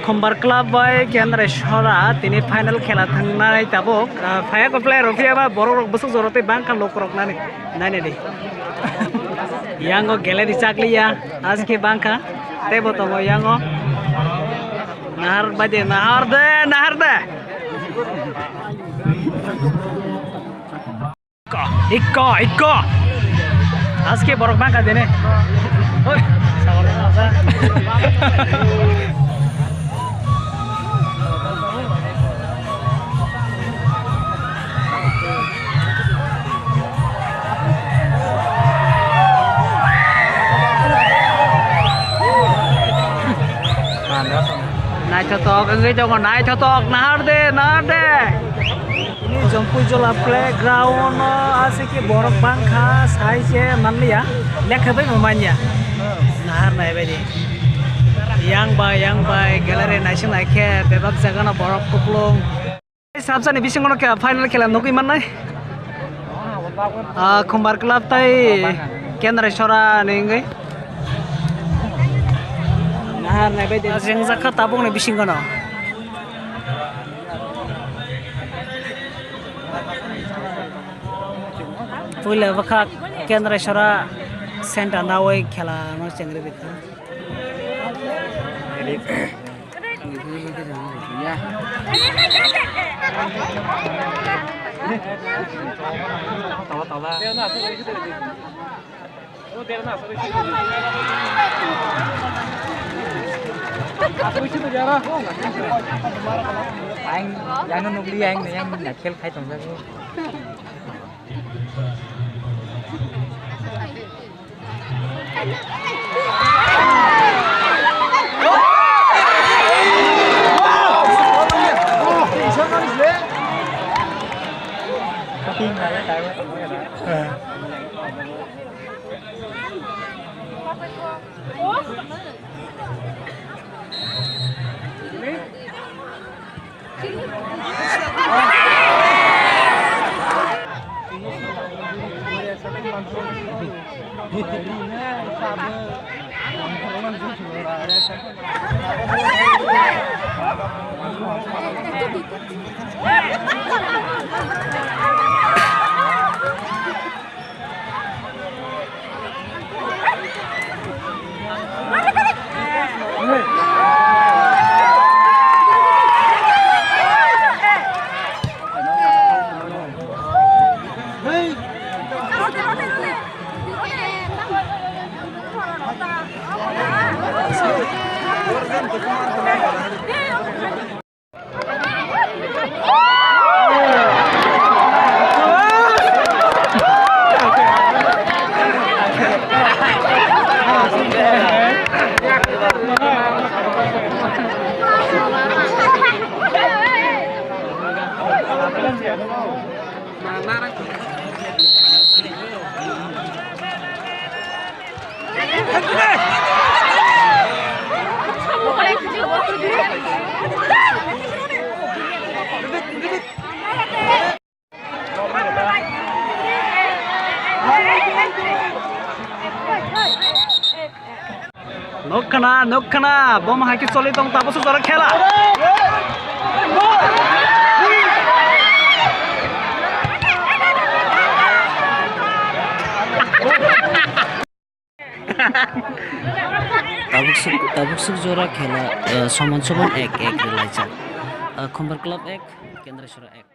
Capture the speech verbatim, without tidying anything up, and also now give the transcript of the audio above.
Khumbar Club bai Kendra Sora tini final khela thangnai tabuk. Ah, phaiya ko player rok phiya ba borok rok bwswk jora tei bangkha lok rok nani. Nani di. Yango gallery chakliya. Aske bangkha. Tei bo tongo yango. Nahar baje, nahar de, nahar de. Ikko, ikko, ikko. Aske borok bangkha dene. Hoi, sabar masa. Naithotok wngwi tongo, naithotok, nahar de, nahar de. Tini Jompui Jola playground o aswk khe borok bangkha, sai se manliya, lekha bai bo manya. Nahar nai bai di. Yang bai, yang bai, gallery naising nai khe bebak jaga no borok kuplung. Sabsa ni bisingo no khe final khela nugwi mannai. Ah, Khumbar Club tai Kendra Sora ni wngwi. Nahar nai bai di. Jeng jakha tabuk ni bisingo no. Puila bwkha Kendra Sora center nawi khela no chengri rikha. Ang, yang nukli yang, yang khel khai tongjago. Nukkhana, nukkhana, bom hai khe choli tong, tabuk suk jora khela. Tabuk suk, tabuk suk jora khela, eh, soman soman ek ek relaijak. Eh, Khumbar Club ek, Kendra Sora ek.